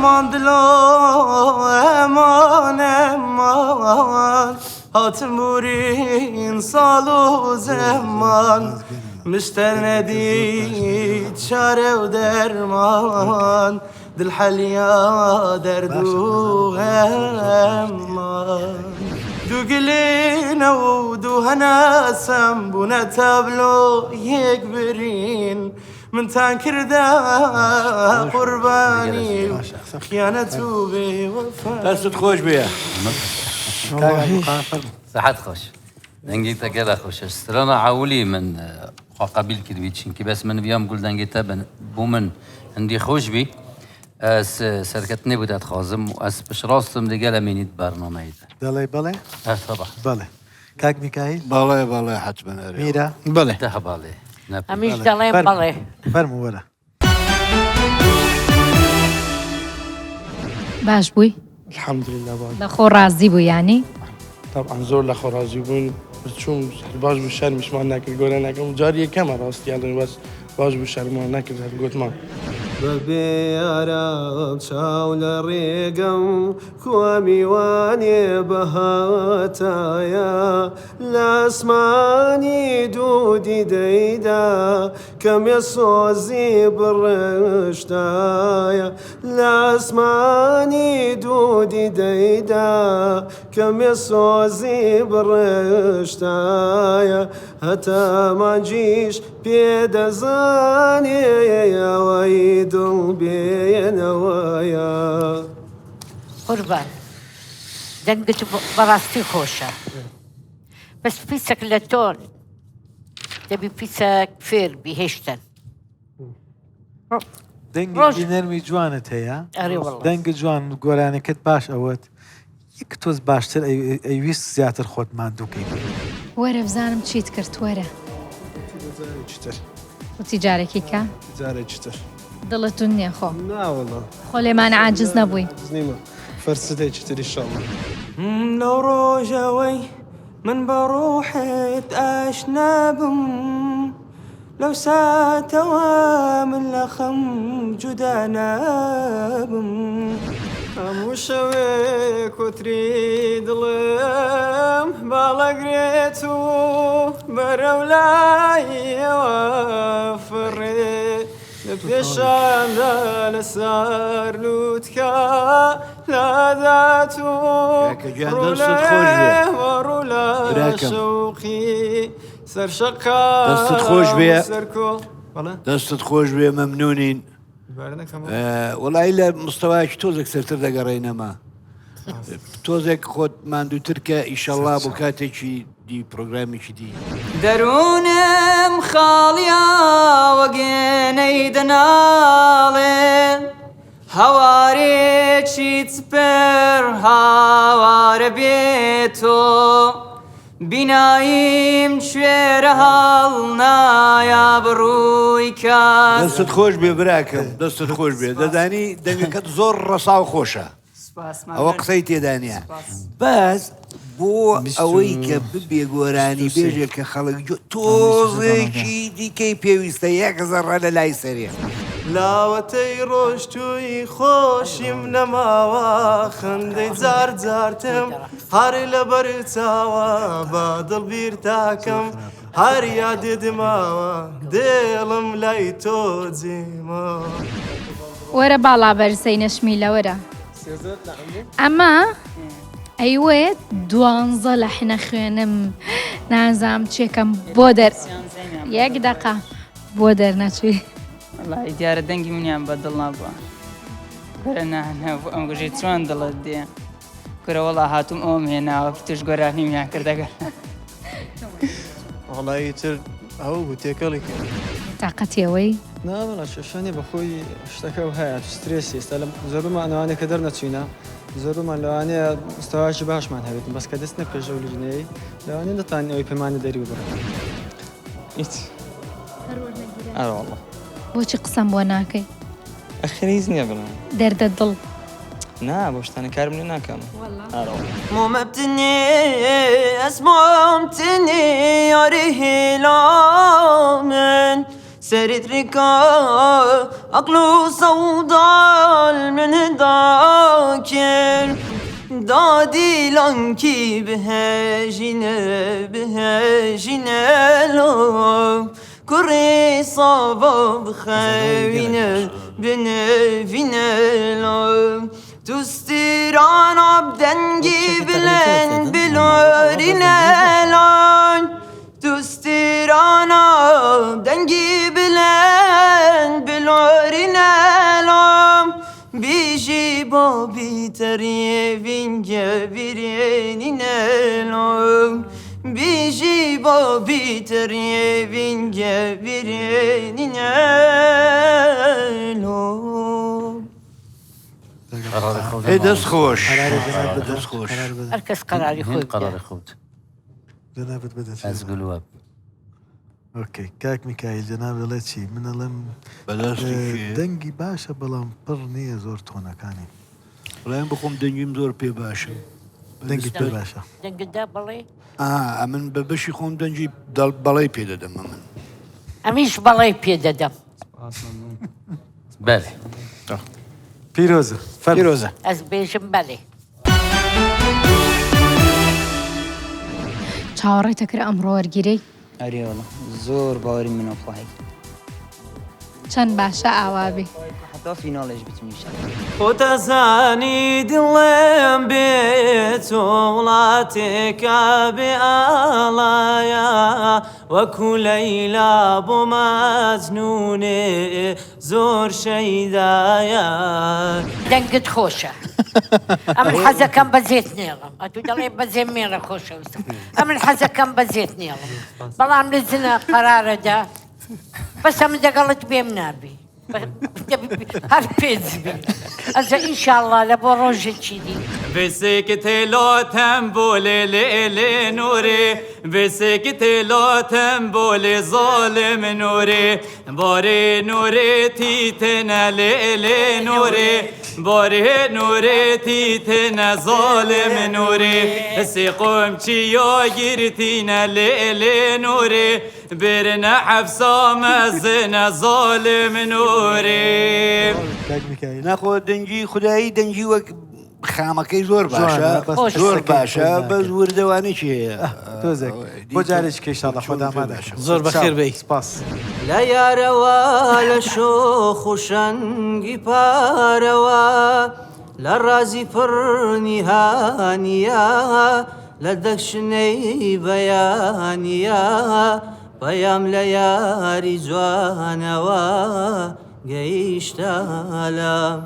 ئەمان دلۆ ئەمان ئەمان هاتم بورین ساڵ و زەمان مشتەر نەدی چارە و دەرمان دل حەلیا دەرد و غەمان دوو گلینە و دوو هەناسەم بوونە تابلۆ یەک برین منتان کردە قوربانی و خیانەت و بێ وەفا. دەستت خۆش بێ. سەحەت خۆش. دەنگی تە گەلە خۆشە. سترانە عەولی من خوا قەبیل کردبی چونکی بەس من ڤیام گول دەنگی تە بۆ من هەندی خۆش بی ئەس سەرکەتنێ بوو دەتخوازم و ئەس پشڕاستم دگەلە مینیت بەرنامەی تە. دەڵێی بەڵێ؟ ئەه تەبعەن. بەڵێ. کاک میکایل؟ بەڵێ بەڵێ حەتمەن ئەرێ. میرا؟ بەڵێ. دە بەڵێ. ئەمیش دەڵێم بەڵێ. فەرموو وەرە. باش بووی؟ الحمدلله باش. لە خۆ ڕازی بوو یانی؟ طبعا زۆر لە خۆ ڕازی بووین چوم باش بوو شەرمیشمان نەکرد گۆرە نەکەم جار یەکەمە ڕاستی ئەڵێن بەس باش بوو شەرممان نەکرد هەر گۆتمان. بەبێ یاران چاو لە ڕێگەم کوا میوانێ بهاتایە لە ئاسمانی دوو دیدەیدا کەمێ سۆزی بڕشتایە لە ئاسمانی دوو دیدەیدا کەمێ سۆزی بڕشتایە هەتا مانگیش پێ دەزانێ ئەوەی دڵ بێنەوەیە. قوربان دەنگت بەڕاستی خۆشە بەس پیسەک لە تۆن دەبی پیسەک فێر بی هێشتن دەنگێکی نەرمی جوانت هەیە ئەرێ وەڵڵا. دەنگ جوان گۆرانەکەت باش ئەوەت یەک تۆز باشتر ئەیویست زیاتر خۆت ماندووکەی. وەرە بزانم چیت کرد وەرە. جارێکی تر. وتی جارێکی کە؟ جارێکی تر. دڵت توند نییە خۆ؟ نا وەڵا. خۆ لێمان عاجز نەبووی؟ عاجز نیمە. فەرسدێکی تر ئیشەڵا. لەو ڕۆژەوەی من بە ڕۆحت ئاشنا بم لەو ساتەوە من لە خەم جودا نابم. هەموو شەوێ کۆتری دڵم باڵەگرێت و بەرەو لایەوە فڕێ لە پێشاندا لەسەر لووتکە لادات و کاکە گیان دەستت خۆش بێ. ڕوو ڕوو لە براکەم. شەوقی سەر شەقام دەستت خۆش بێ. سەر کۆ بەڵێ دەستت خۆش بێ مەمنونین. دووبارە نەکەمەوە. وەڵی لە مستەوایەکی تۆزێک سەرتر دەگەڕێینەما تۆزێک خۆت ماندووتر کە ئیشەڵا بۆ کاتێکی دی پرۆگرامێکی دی. دەروونم خاڵیە وەگێنەی دەناڵێ هەوارێکی چپر هاوارە بێ تۆ بیناییم کوێرە هەڵنایا بڕووی کەس. دەستت خۆش بێ براکەم دەستت خۆش بێ دەزانی دەنگەکەت زۆر ڕەساو خۆشە ئەوە قسەی تێدا نییە بەس بۆ ئەوەی کە ببێ گۆرانی بێژێک کە خەڵک تۆزێکی دیکەی پێویستە یەک زەڕە لە لای سەرێ. لاوەتەی ڕۆشتووی خۆشیم نەماوە خەندەی جار جارتم هەر لەبەر چاوە بە دڵ بیرتاکەم هەر یادت ماوە دڵم لای تۆ جێماوە. وەرە باڵا بەرزەی نەشمیلە وەرە ئەمە ئەیوێت دوانزە لە حنە خوێنم نازام چێکەم بۆ دەر یەک دەقە بۆ دەرنەچووی. وەڵی دیارە دەنگی منیان بە دڵ نابووە کورە نا نا بۆ ئەم گوژی چۆن دڵت دێ کورە وەڵا هاتووم ئەوم هێناوە توش گۆرانیمیان کردەگە وەڵی تر ئەو بوو تێکەڵی کرد. تاقەتی ئەوەی؟ نا وەڵا کێشە نیە بەخۆی شتەکە ئەو هەیە سترێسی ئێستا لە زۆربەمان ئەوانەی کە دەرنەچوینە زۆربەمان لەوانەیە مستەوایەکی باشمان هەبێت بەس کە دەچنە پێش ئەو لیژنەیەی لەوانەیە نەتوانین ئەوەی پێمانە دەری ببڕن هیچ ئەرە وەڵا بۆچی قسەم بۆ ناکەی؟ ئەخر هیچ نییە بڵێم. دەردە دڵ. نا بۆ شتانە کارم لێ ناکەم. ئەرە وەڵا. مۆمەبتنی ئەسمۆمتنی یاری هیلامن. سەریت ڕیکا عەقڵ و سەودال من داکر دادی لانکی بهێژینە بهێژینە لۆ کوڕی ساڤا بخەوینە بنڤینە لۆ تو ستیرانا دەنگی بلند بلۆرینە لۆ تو ستیرانا دەنگی بلند بلۆرینە لۆ بیژی بابی تەریێ ڤینگە ڤیرێنینە لۆ بیژی بابی تەریێ ڤینگە ڤیرێنینە لۆ. ئێ دەست خۆش دەست خۆش. هەرکەس قەراری خۆی بدە. قەراری خۆت. جەنابت بدە چی؟ ئەز گلوەب. ئۆکەی کاک میکایل جەناب دەڵێ چی؟ من ئەڵێم بەدەستی کێ؟ دەنگی باشە بەڵام پڕ نییە زۆر تۆنەکانی. وەڵای من بخۆم دەنگیم زۆر پێ باشە. دەنگت پێ باشە. دەنگت دا بەڵێ؟ ئا ئەمن بە بەشی خۆم دەنگی دەڵ بەڵێی پێ دەدەم ئەمن. ئەمیش بەڵێی پێ دەدەم. بەلێ. پیرۆزە فەرموو. پیرۆزە. ئەز بێژم بەلێ. چاوەڕێت دەکرا ئەمڕۆ وەرگیرێی؟ ئەرێ وەڵا زۆر باوەری منە خوای. چەند باشە ئاوا بی. حتا فیناڵێش بچم ئینشاڵڵا. خۆت ئەزانی دڵم بێ تۆ وڵاتێکە بێ ئاڵایە وەکو لەیلا بۆ مەجنونێ زۆر شەیدایە. دەنگت خۆشە ئەمن حەزەکەم بە زێت نێڵم ئەتو دەڵێ بە زێ مێڵە خۆشەویستم ئەمن حەزەکەم بە زێت نێڵم بەڵام لە زنە قەرارەدا بەس ئەمن دەگەڵت بێم نابی هەر پێنج بی ئەجا ئینشاڵڵا لە بۆ ڕۆژێکی دی. بسکت لاتم بولێ لێ لێ نورێ بسکت لاتم بولێ زالم نورێ بارێ نورێ تیتنە لێ لێ نورێ بارێ نورێ تیتنە زالم نورێ سێقم چیا گرتینە لێ لێ نورێ برنە حەفسا مەزنە زالم نورێ. کاک میکایل. ناخۆ دەنگی خودایی دەنگی وەک خامەکەی زۆر باشە جوانە، بەس زۆر قسەکەی باشە خۆی بەس ناکرد. وردەوانێکی هەیە تۆزێک بۆ جارێکی کە ئیشاڵڵا خۆ ئامادە کەم. زۆر بەخێر بێی. سپاس. لە یارەوە لە شۆخ و شەنگی پارەوە لە ڕازی پڕ نیهانییە لە دەکشنەی بەیانییە پەیام لە یاری جوانەوە گەیشتە لام.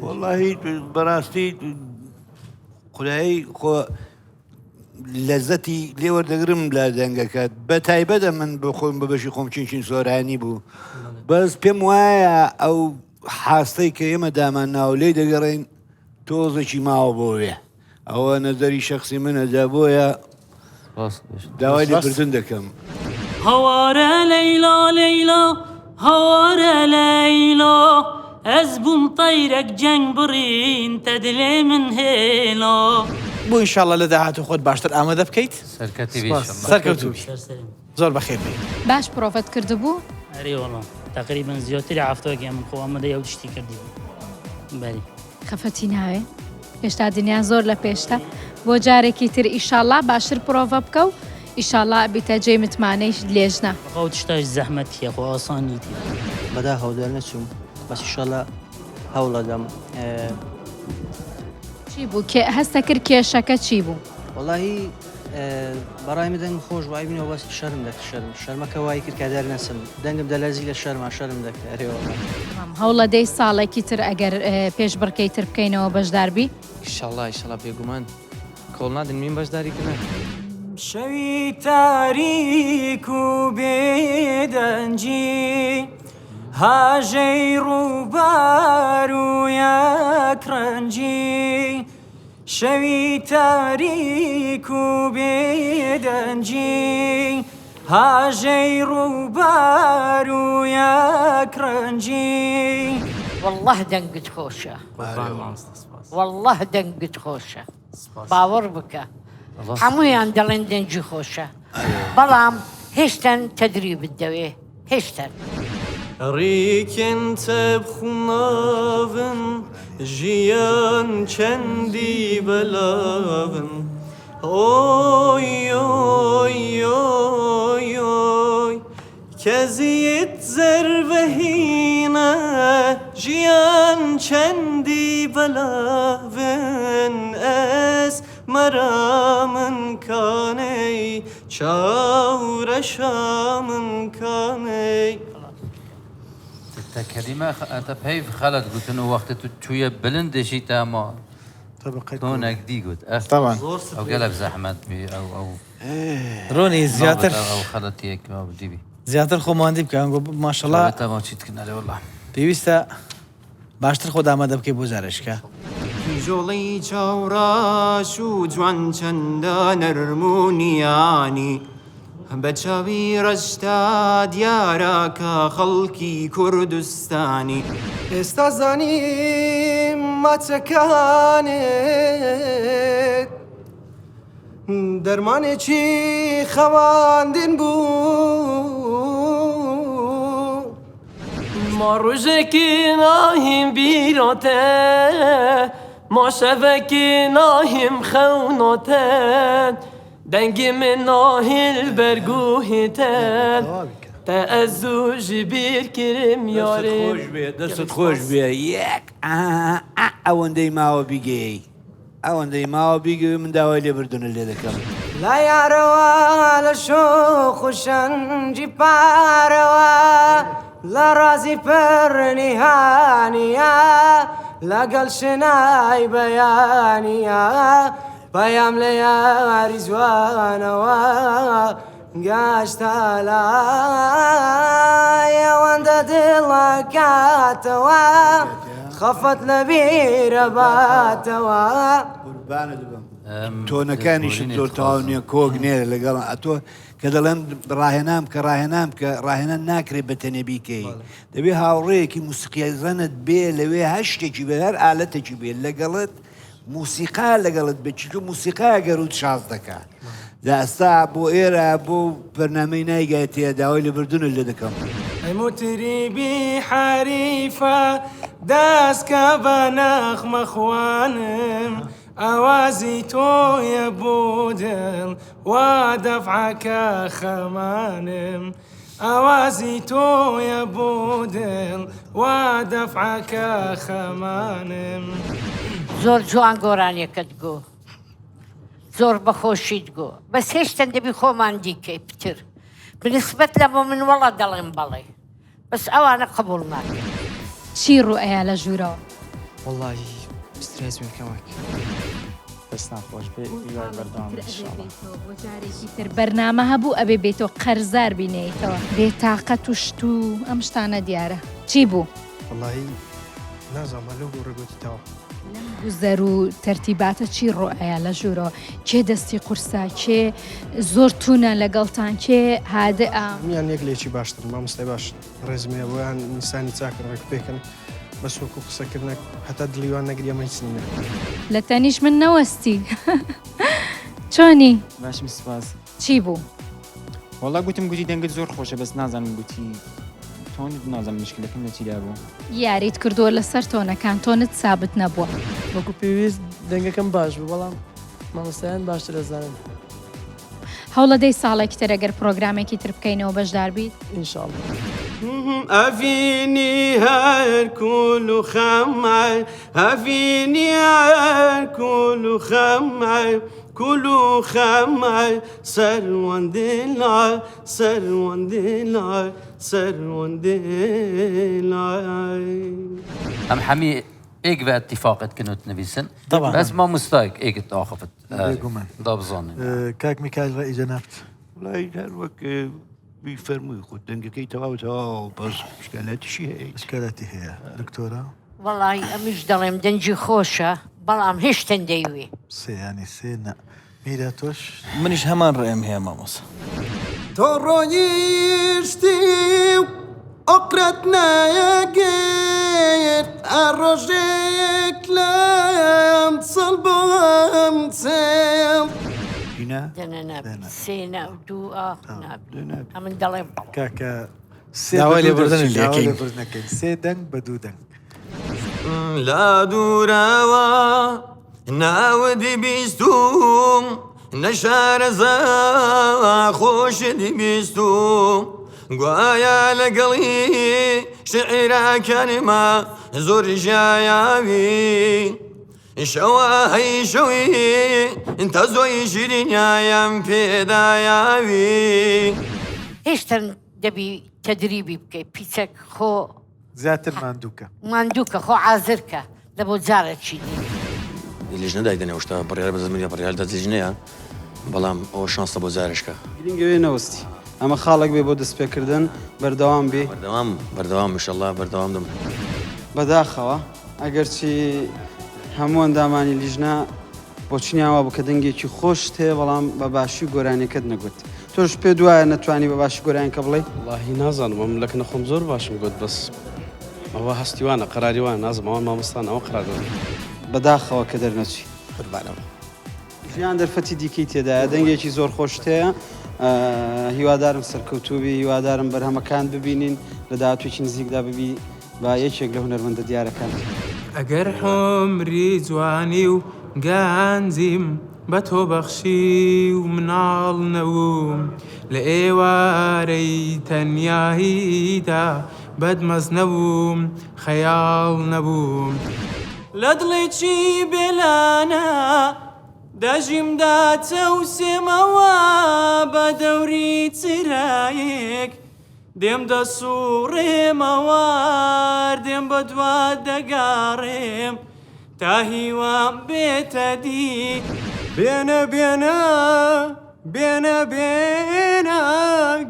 وەڵاهی بەڕاستی خودایی خۆ لەزەتی لێ وەردەگرم لە دەنگەکەت بە تایبەتە من بۆ خۆم بە بەشی خۆم چینچین سۆرانی بوو بەس پێم وایە ئەو حاستەی کە ئێمە دامان ناو لێی دەگەڕین تۆزێکی ماوە بۆ وێ ئەوە نەزەری شەخسی منە جا بۆیە داوای لێبوردن دەکەم. هاوارە لەیلا لەیلا هاوارە لەیلا ئەز بووم تەیرەک جەنگ بڕین تە دلێ من هێلا. بۆ ئینشاڵڵا لە داهاتوو خۆت باشتر ئامادە بکەیت. سەرکەتی بی ئینشاڵڵا. سەرکەوتوو بی. زۆر بەخێر بێی. باش پرۆڤەت کردبوو؟ ئەرێ وەڵا تەقریبەن زیاتری هەفتەیەک من خۆ ئامادەی ئەو تشتی کردی بوو بەری. خەفەتی ناوێ هێشتا دنیا زۆر لە پێشتە بۆ جارێکی تر ئیشاڵا باشتر پرۆڤە بکە و ئیشاڵا ئەبیتە جێی متمانەی لێژنە. خۆ ئەو تشتاش زەحمەتیە خۆ ئاسان نیتیە. بەداخەوە دەرنەچووم بەس ئیشەڵا هەوڵەدەم. چی بوو کێ هەستەکرد کێشەکە چی بوو؟ وەڵاهی بەڕای من دەنگم خۆش بوو عەیب نیە بەس شەرم دەکرد شەرم شەرمەکە وای کرد کە دەرنەچم دەنگم دەلەرزی لە شەرما شەرم دەکرد ئەرێ وەڵا. هەوڵەدەی ساڵێکی تر ئەگەر پێشبڕکێی تر بکەینەوە بەشداربی؟ ئیشەڵا ئیشەڵا بێگومان کۆڵ نادەن میم بەشداری کردن. شەوی تاریک و بێدەنگی هاژەی ڕووبار و یەکڕەنگی شەوی تاریک و بێدەنگی هاژەی ڕووبار و یەکڕەنگی. واللە دەنگت خۆشە واللە دەنگت خۆشە باوەڕ بکە هەموویان دەڵێن دەنگی خۆشە. بەڵام هێشتەن تەدریبت دەوێ هێشتەن. ڕیکن تب خوناون ژیان چەندی بەلاون ئۆی ئۆی ئۆی ئۆی کەزیت زەرڤەهینە ژیان چەندی بەلاون ئەس مەرامن کانەی چاورەشامن کانەی. تە کەلیمە تە پەیڤ خەلەت گوتن و وەختە تو چویە بلند دەژی تە ما تۆنەک دی گوت ئەف طبعا. ئەو گەلەک زەحمەت بی ئەو ئەو ڕۆنی زیاتر ئەو خەلەتیەک ما دی بی زیاتر خۆماندی بکە ئەنگۆ ماشەڵا تە ما چیت کردن ئەرێ واللە. پێویستە باشتر خۆت ئامادە بکەی بۆ جارێشکە. کیژۆڵەی چاوڕەش و جوان چەندە نەرم و نیانی بە چاوی ڕەشتا دیارە کە خەڵکی کوردستانی. ئێستا زانیم ماچەکانت دەرمانێکی خەواندن بوو. ما ڕۆژێکی ناهیم بیراتە ما شەڤەکی ناهیم خەوناتە دەنگی من ناهیل بەرگوهیتە تە ئەزوو ژی بیر کرم یارێ. دەستت خۆش بێ دەستت خۆش بێ یەک ئا ئا ئەوەندەی ماوە بیگەی ئەوەندەی ماوە بیگەی من داوای لێبردنت لێ دەکەم. لە یارەوە لە شۆخ و شەنگی پارەوە لە ڕازی پڕ نیهانیە لەگەڵ شنای بەیانیە پەیام لە یاری جوانەوە گەشتە لای ئەوەندە دڵەکاتەوە خەفەت لە بیرە باتەوە. قوربانت بم تۆنەکانیشت زۆر تەواو نییە کۆک نییە لەگەڵ ئەتۆ کە دەڵێن ڕاهێنان بکە ڕاهێنان بکە ڕاهێنان ناکرێت بە تەنێ بیکەی دەبێ هاوڕێیەکی موسیقیزانت بێ لەوێ هەر شتێکی بێ هەر ئالەتێکی بێ لەگەڵت موسیقا لەگەڵت بێت چونکە موسیقا گەروت شاز دەکا جا ئەستا بۆ ئێرە بۆ بەرنامەی نایگایتەیە داوای لێبردنت لێ دەکەم. ئەی موتریبی حەریفە دەست کە بە نەغمە خوانم ئاوازی تۆیە بۆ دڵ وا دەفعەکە خەمانم ئاوازی تۆیە بۆ دڵ وا دەفعەکە خەمانم. زۆر جوان گۆرانیەکەت گۆ زۆر بەخۆشیت گۆ بەس هێشتەن دەبی خۆمان دیکەی پتر بنسبەت لە بۆ من وەڵا دەڵێم بەڵێ بەس ئەوانە قبوڵ ناکەن. چی ڕوئەیا لە ژوورەوە؟ وەڵاهی سترێس بووم کەمێک. دەستان خۆش بێ هیوای بەردەوام تر بن ئەبێ ئینشاڵا. بێیتەوە بۆ جارێکی تر بەرنامە هەبوو ئەبێ بێیتەوە قەرزار بی نەیەیتەوە بێ تاقەت و شت و ئەم شتانە دیارە چی بوو؟ وەڵاهی نازانم هەر لەو گۆڕە گۆتی تەواو. لەم گوزەر و تەرتیباتە چی ڕوئەیا لە ژوورەوە؟ کێ دەستی قورسە؟ کێ زۆر توونە لەگەڵتان؟ کێ هادئە؟ هەموویان یەک لە یەکی باشترن مامۆستای باشن ڕێزم هەیە بۆیان ئینسانی چاکن ڕێک و پێکن بەس وەکو قسەکردنەک هەتا دڵی وان نەگری ئەمە هیچ نینە. لە تەنیشت من نەوەستی چۆنی؟ باشم سوپاس. چی بوو؟ وەڵا گوتم گوتی دەنگت زۆر خۆشە بەس نازانم گوتی تۆنت نازانم مشکلەکەم لە چیدا بوو. یاریت کردووە لەسەر تۆنەکان تۆنت سابت نەبووە. وەکو پێویست دەنگەکەم باش بوو بەڵام مامۆستایان باشتر ئەزانن. هەوڵەدەی ساڵێکی تر ئەگەر پڕۆگرامێکی تر بکەینەوە بەشدار بیت؟ ان شاء اللە. ئەڤینی هەر کول و خەمە ئەڤینی هەر کول و خەمە کول و خەمە سەروەن دلا سەروەن دلا سەروەن دلا. ئەم حەمی ئێک ڤە ئتیفاقت کن و تنڤیسن طبعا. بەس مامۆستایک ئێکت ئاخفت بێگومان. دابزانن. کاک میکایل ڕەئی جەنابت؟ وەڵای هەر وەک بیفەرمووی خۆ دەنگەکەی تەواو تەواو بەس ئشکالاتیشی هەیە. ئشکالاتی هەیە دکتۆرە؟ وەڵایی ئەمیش دەڵێم دەنگی خۆشە بەڵام هێشتن دەیوێ. سێ یانی سێ نا. میرا تۆش؟ منیش هەمان ڕێم هەیە مامۆستا. تۆ ڕۆیشتی و ئۆقرەت نەگرت هەر ڕۆژێک لەم چڵ بۆ ئەم چڵ. دەرچینە؟ دەنە نابی سێ نا دوو ئاخ نابی ئەمن دەڵێم بەڵێ. کاکە سێ بە داوای دوو لێبوردنت دەرچین، داوای لێکەین. لێبوردن ئەکەین. سێ دەنگ بە دوو دەنگ. لە دوورەوە ناوت بیستووم نەشارەزا خۆشت بیستووم گوایە لەگەڵی شعرەکانما زۆر ژیاوی شەوە هەی شەوی تەزۆی شیرینیان پێدایاوی. هێشتن دەبی تەدریبی بکەی پیچەک خۆ زیاتر ماندووکە. ماندووکە خۆ عازرکە لە بۆ جارەکی دی. لیژنە دایدەنێ ئەو شتە بڕیار بەدەست منیە بڕیار دەست لیژنەیە بەڵام ئەوە شانسە بۆ جارێشکە. گرینگە وێ نەوەستی ئەمە خاڵێک بێ بۆ دەستپێکردن بەردەوام بی. بەردەوام بەردەوام ئیشەڵا بەردەوام دەم. بەداخەوە ئەگەرچی هەموو ئەندامانی لیژنە بۆچونیان وابوو کە دەنگێکی خۆشت هەیە بەڵام بە باشی گۆرانیەکەت نەگوت تۆش پێت وایە نەتوانی بە باشی گۆرانیەکە بڵێی؟ وەڵاهی نازانم ئەمن لەکنە خۆم زۆر باشم گوت بەس ئەوە هەستی وانە قەراری وانە نازم ئەوان مامۆستان ئەوە قەرار دەدەن. بەداخەوە کە دەرنەچوی. قوربانم. ژیان دەرفەتی دیکەی تێدایە دەنگێکی زۆر خۆشت هەیە هیوادارم سەرکەوتووبی هیوادارم بەرهەمەکان ببینین لە داهاتوویەکی نزیکدا ببی بە یەکێک لە هونەرمەندە دیارەکان. ئەگەر عومری جوانی و گەنجیم بە تۆ بەخشی و مناڵ نەبووم لە ئێوارەی تەنیاییدا بەدمەست نەبووم خەیاڵ نەبووم. لە دڵێکی بێلانە دەژیم داچەوسێمەوە بە دەوری چرایەک دێم دەسوڕێمەوە دێم بە دوات دەگەڕێم تا هیوام بێتە دی. بێنە بێنە بێنە بێنە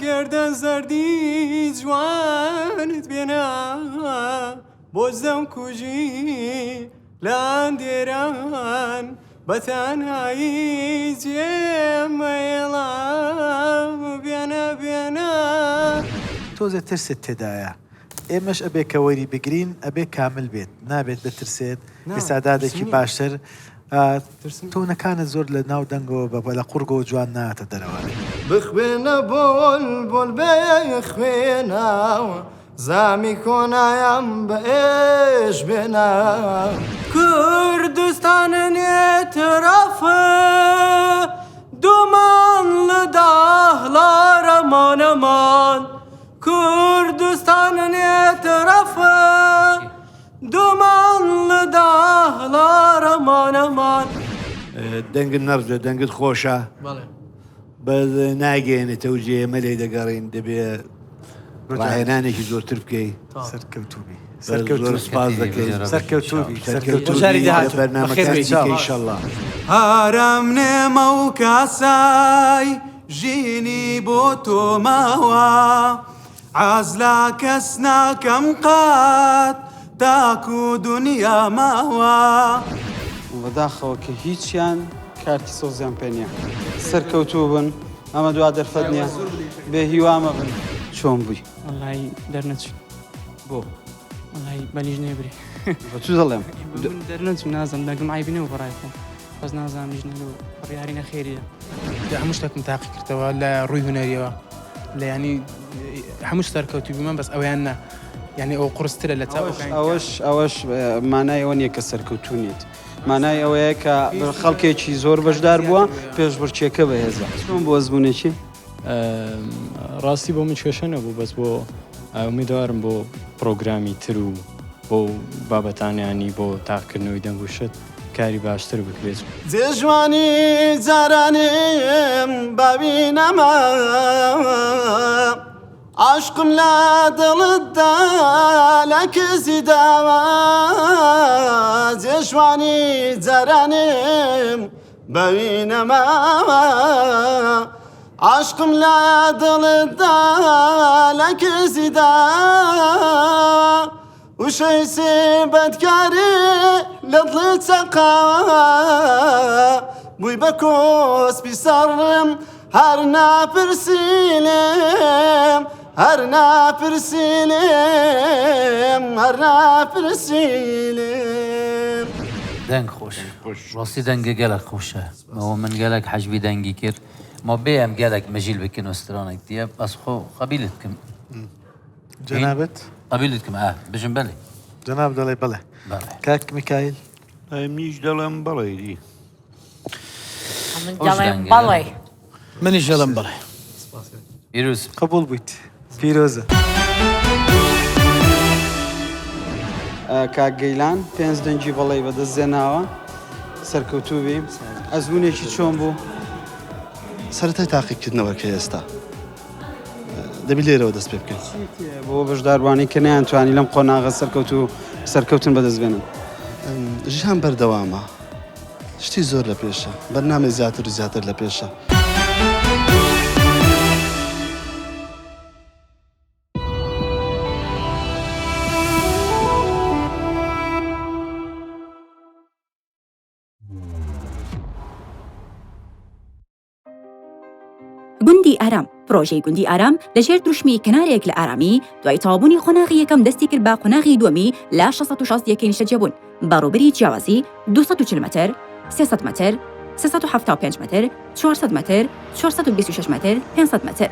گەردن زەردی جوانت بێنە بۆ زەمکوژی لاندێران بە تەنهایی جێم مەیڵە بێنە بێنە. تۆزێ ترست تێدایە ئێمەش ئەبێ کە وەری بگرین ئەبێ کامل بێت نابێت بترسێت ئیستعدادێکی باشتر تۆنەکانت زۆر لە ناو دەنگەوە بە لە قوڕگەوە جوان نایەتە دەرەوە. بخوێنە بولبول بخوێنە زامی کۆنایان بە ئێش بێنە. Kürdistan'ın etrafı Dumanlı dağlar aman aman Kürdistan'ın etrafı Dumanlı dağlar aman aman دەنگت نەڕزێ دەنگت خۆشە بەڵێ. بەس ناگەیەنێتەوە جێ ئێمە لێی دەگەڕین دەبێ ڕاهێنانێکی زۆرتر بکەی. سەرکەوتوو بی. زۆر سپاس دەکەین. سەرکەوتوو بی. سەرکەوتوو بی لە بەرنامەکانی دیکە ئیشەڵڵا. ئارام نێمە و کاسای ژینی بۆ تۆ ماوە عاز لە کەس ناکەم قەت تاکو دونیا ماوە. بەداخەوە کە هیچیان کارتی سەوزیان پێ نییە. سەرکەوتوو بن ئەمە دوا دەرفەت نییە بێ هیوا مەبن. چۆن بووی؟ وەڵایی دەرنەچوو. بۆ؟ وەڵایی بە لیژنەیە برێ. بە چ دەڵێم؟ من دەرنەچوو نازانم دەنگم عەیبی نەبوو بەڕای خۆم بەس نازانم لیژنە لۆ بڕیاری نەخێریە. هەموو شتێکم تاقی کردەوە لە ڕووی هونەریەوە لە ینی هەموو سەرکەوتوو بوومە بەس ئەویان نا یعنی ئەو قورسترە لە چاو ئەوەش ئەوەش مانای ئەوە نییە کە سەرکەوتوو نیت مانای ئەوەیە کە خەڵکێکی زۆر بەشدار بووە پێشبڕکێکە بەهێزە چۆن بۆ ئەزموونێکی ڕاستی بۆ من کێشە نەبوو بەس بۆ ئومیدوارم بۆ پرۆگرامی تر و بۆ بابەتانیانی بۆ تاقکردنەوەی دەنگ و شت کاری باشتر بکرێت. جێ ژوانی جارانیم باوی نەما عاشقم لە دڵتدا لە کزی داوە جێ ژوانی جارانیم باوی نەما عاشقم لە دڵتدا لە کزی داوە وشەی بەدکاری لە دڵی چەقاوە بووی بە کۆسپی سەرم هەر ناپرسی لێم هەر ناپرسی لێم هەر ناپرسی لێم. دەنگ خۆش ڕاستی دەنگە گەلک خۆشە ئەوە من گەلک حەجبی دەنگی کرد ما بێ ئەم گەلک مەژیل بکەن و سترانێک دیە بەس خۆ قەبیلت بکەم جەنابت قەبیلت بکەم ئا بژم بەلێ جەناب دەڵێ بەڵێ کاک میکایل منیش دەڵێم بەڵێ دی من دەڵێم بەڵێ منیش دەڵێم بەڵێ پیرۆز قبوڵ بوویت پیرۆزە. کاک گەیلان پێنج دەنگی بەڵێی بەدەست زێناوە سەرکەوتوو بی ئەزمونێکی چۆن بوو؟ سەرەتای تاقیکردنەوەکە ئێستا دەبی لێرەوە دەست پێ بکەین. بۆ بەشداربووانەی کە نەیانتوانی لەم قۆناغە سەرکەوتوو سەرکەوتن بەدەست بێنن؟ ژیان بەردەوامە، شتی زۆر لە پێشە، بەرنامەی زیاتر و زیاتر لە پێشە. گوندی ئارام پرۆژەی گوندی ئارام لەژێر دروشمی کەنارێک لە ئارامی دوای تەواوبوونی قۆناغی یەکەم دەستی کرد بە قۆناغی دووەمی لە 660 یەکەی نیشتەجێبوون بە ڕووبەری جیاوازی 240 مەتر، 300 مەتر، 375 مەتر، 400 مەتر، 426 مەتر، 500 مەتر.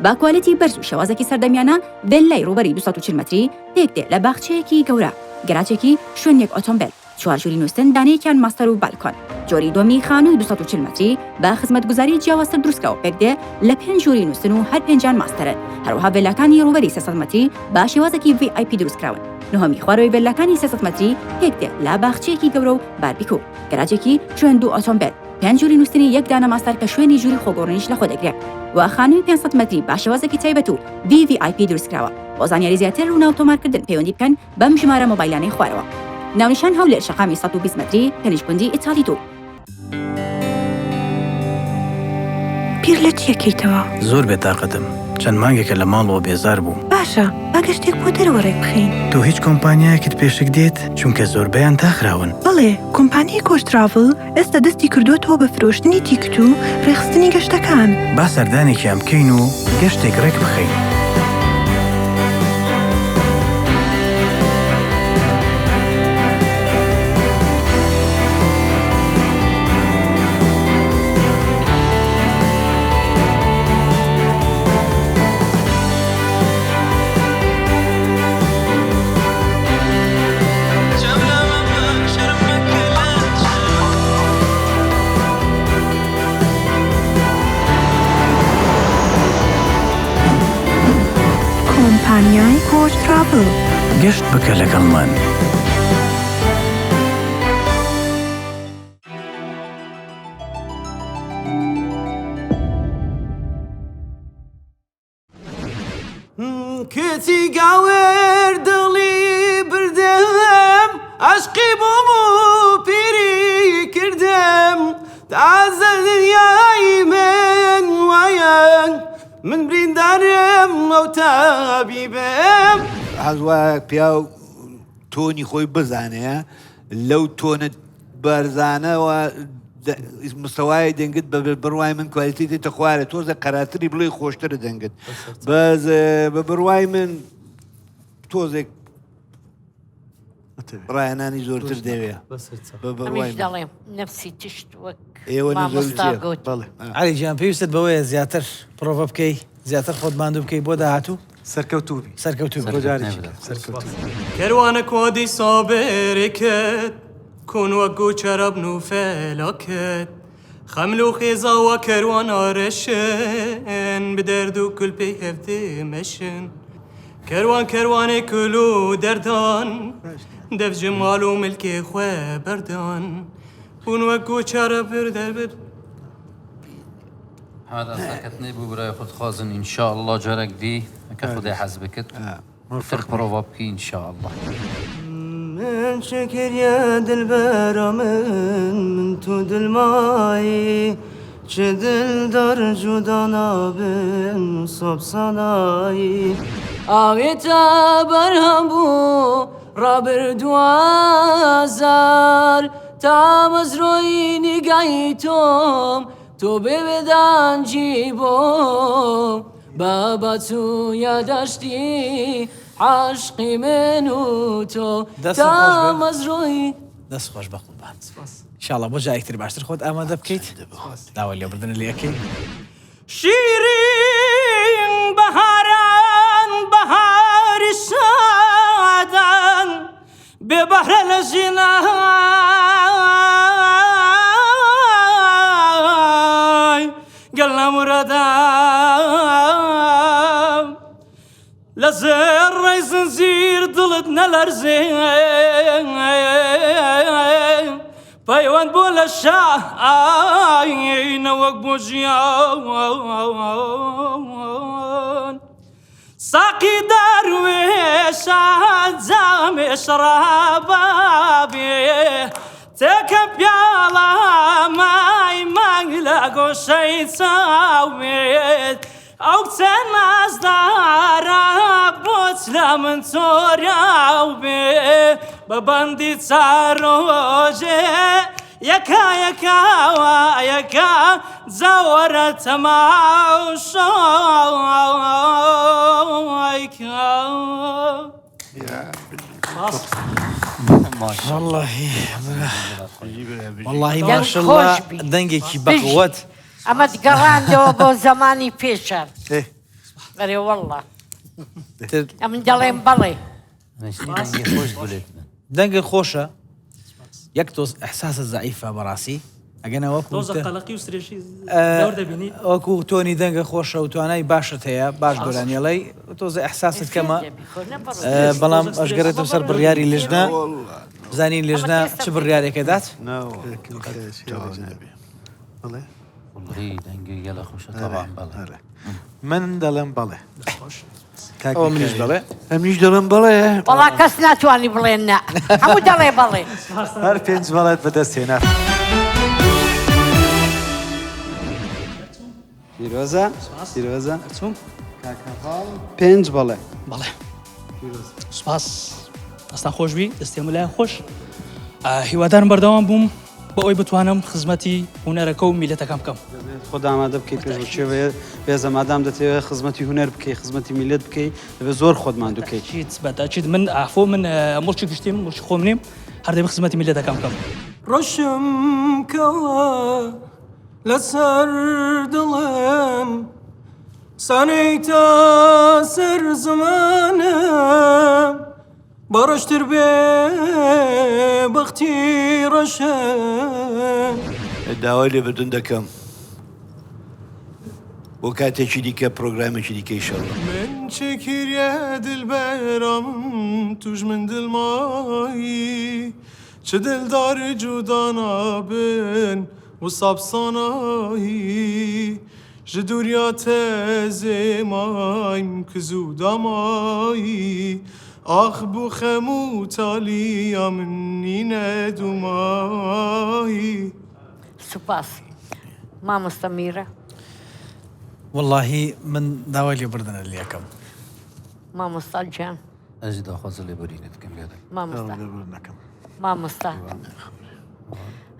بە کوالێتی بەرز و شێوازێکی سەردەمیانە ڤێللای ڕووبەری 240 مەتری پێکدێ لە باخچەیەکی گەورە، گەراجێکی، شوێنێک ئۆتۆمبێل. چوار ژووری نووستن دانەیەکیان ماستەر و بالکۆن. جۆری دووەمی خانووی 240 مەتری بە خزمەتگوزاری جیاوازتر دروستکراوە پێکدێ لە پێنج ژووری نووستن و هەر پێنجیان ماستەرن. هەروەها ڤێلاکانی ڕووبەری 300 مەتری بە شێوازێکی VIP دروستکراون. نهۆمی خوارەوەی ڤێلاکانی 300 مەتری پێکدێ لە باخچەیەکی گەورە و باربیکو، گەراجێکی شوێن دوو ئۆتۆمبێل، پێنج ژووری نووستنی یەک دانە ماستەر کە شوێنی ژووری خۆگۆڕینیش لەخۆ دەگرێ و خانووی 500 مەتری بە شێوازێکی تایبەت و VVIP دروستکراوە. بۆ زانیاری زیاتر و ناو تۆمارکردن پەیوەندی بکەن بەم ژمارە مۆبایلانەی خوارەوە. ناونیشان هەولێر شەقامی 120 مەتری تەنیشت گوندی ئیتالی دوو. بیر لە چی ئەکەیتەوە؟ زۆر بێتاقەتم، چەند مانگێکە لە ماڵەوە بێزار بووم. باشە، با گەشتێک بۆ دەرەوە ڕێک بخەین. تۆ هیچ کۆمپانیایەکت پێشک دێت؟ چونکە زۆربەیان داخراون. بەڵێ، کۆمپانیای کۆچ تراڤڵ ئێستا دەستی کردووەتەوە بە فرۆشتنی تیکت و ڕێکخستنی گەشتەکان. با سەردانێکیان بکەین و گەشتێک ڕێک بخەین. کۆمپانیای کۆچ تراڤڵ. گەشت بکە لەگەڵمان. کچی گاور دڵی بردم عەشقی بووم و پیری کردم تازە دنیای من وایە من بریندارم ئەو تابیبم. حەز وایە پیاو تۆنی خۆی بزانێ لەو تۆنە بەرزانەوە مستەوای دەنگت بە بڕوای من کوالیتی دێتە خوارێ تۆزە قەراتری بڵێ خۆشترە دەنگت بەس بە بڕوای من تۆزێک ڕایەنانی زۆرتر دەوێ ئەمیش دەڵێم نەفسی تشت وەک ئێوە مامۆستا گوت. عەلی گیان پێویستت بەوەیە زیاتر پرۆڤە بکەی زیاتر خۆت ماندوو بکەی بۆ داهاتوو سەرکەوتوو بی سەرکەوتوو بی. بۆ جارێکی کە سەرکەوتوو بی. کەروانە کوادی سابێرێ کت کون وەک گوچەرەبن و فێلاکت خەمل و خێزا وە کەروان ئارەشن bi derd û kul pê hev dimeşin Kerwan kerwanê kul û derdan dev ji mal û milkê xwe berdan Hûn wek goçara bir der bir محمد ئەسەکەتنێ بوو برای خود خوازن ان شاء الله جارێک دی کە خودای حەز بکت تر پرۆڤە بکەی ان شاء الله. من شکر يا دلبر من من تو دل مایی چه دل دار جدا نابن صبح سنایی ئاوێتە بەرهەم بوو ڕابردوو ئازار تامەزرۆی نیگای تۆم تۆ بێ بێدانجی بۆم بابا چوو یاداشتی عاشقی من و تۆ دەستت خۆش بێت. تامەزرۆی. دەست خۆش بەقوربان. ئیشاڵا بۆ جارێکی تر باشتر خۆت ئامادە بکەیت. داوای لێبوردنت لێ ئەکەین. شیرین بەهاران بەهاری شادان بێ بەهرە لە ژینای گەل نەمرەدام لە زێڕەی زنجیر دڵت نەلەرزێ پەیوەند بۆ لە شاینە وەک بۆ ژیان ساقی دەروێشە جامێ شەرابابێ تێکە پیاڵە مای مانگ لە گۆشەی چاوێت ئەو کچە نازدارە بۆچ لە من چۆریاو بێ بە بەندی چارۆژێ یەکا یەکاوە یەکا جاوەرە تەماو شۆیکە. واللهی واللهی ماشاءاللە دەنگێکی بەقوەت. ئەمەت گەڕاندەوە بۆ زەمانی پێشان ئەرێ واللە ئەمن دەڵێم بەڵێ. دەنگت خۆشە یەک تۆز ئەحساسە زەعیفە بەڕاستی ئەگەنا وەکو تۆزە قەلەقی و سترێشی زۆر دەبینی وەکو تۆنی دەنگە خۆشە و توانای باشت هەیە باش گۆرانیڵەی تۆزە ئەحساست کەمە بەڵام ئەشگەڕێتم سەر بڕیاری لژنە بزانین لژنە چ بڕیارێکە دات من دەڵێم بەڵێ. ئەوە منیش بەڵێ. ئەمنیش دەڵێم بەڵێ. وەڵا کەس ناتوانی بڵێ نا هەموو دەڵێ بەڵێ. هەر پێنج بەڵێت بەدەست هێنا. پیرۆزە پیرۆزە کاک هەڤاڵ پێنج بەڵێ. بەڵێ سوپاس دەستان خۆشبی دەستێ ملایان خۆش هیوادارم بەردەوام بووم بۆ ئەوەی بتوانم خزمەتی هونەرەکە و میلەتەکەم بکەم. دەبێت خۆت ئامادە بکەی پێشبڕکێ بێزە مادام دەتەوێت خزمەتی هونەر بکەی خزمەتی میلەت بکەی دەبێت زۆر خۆت ماندوو کەی. بەتاکید بەتاکید من ئافۆ من موڵکی گشتیم موڵکی خۆم نیم هەر دەبێت خزمەتی میلەتەکەم بکەم. ڕەشم کەوە لەسەر دڵم سانەیتە سەر زمانم با ڕەشتر بێ بەختی ڕەشم. داوای لێبردن دەکەم بۆ کاتێکی دیکە پرۆگرامێکی دیکە ئیشەڵا. من چه کریه دلبرام توش من دل مایی چه دلدار جودا نابن و سابسانایی ژ دوریا تێزێ مایم کز و دامایی ئاخ بوو خەم و تالیا من نینە دومایی. سوپاس مامۆستا میرە. وەڵاهی من داوای لێبوردنت لێ ئەکەم. مامۆستا گیان. ئەزی داخوازە لێبورینت بکەم گەلەک. مامۆستا مامۆستا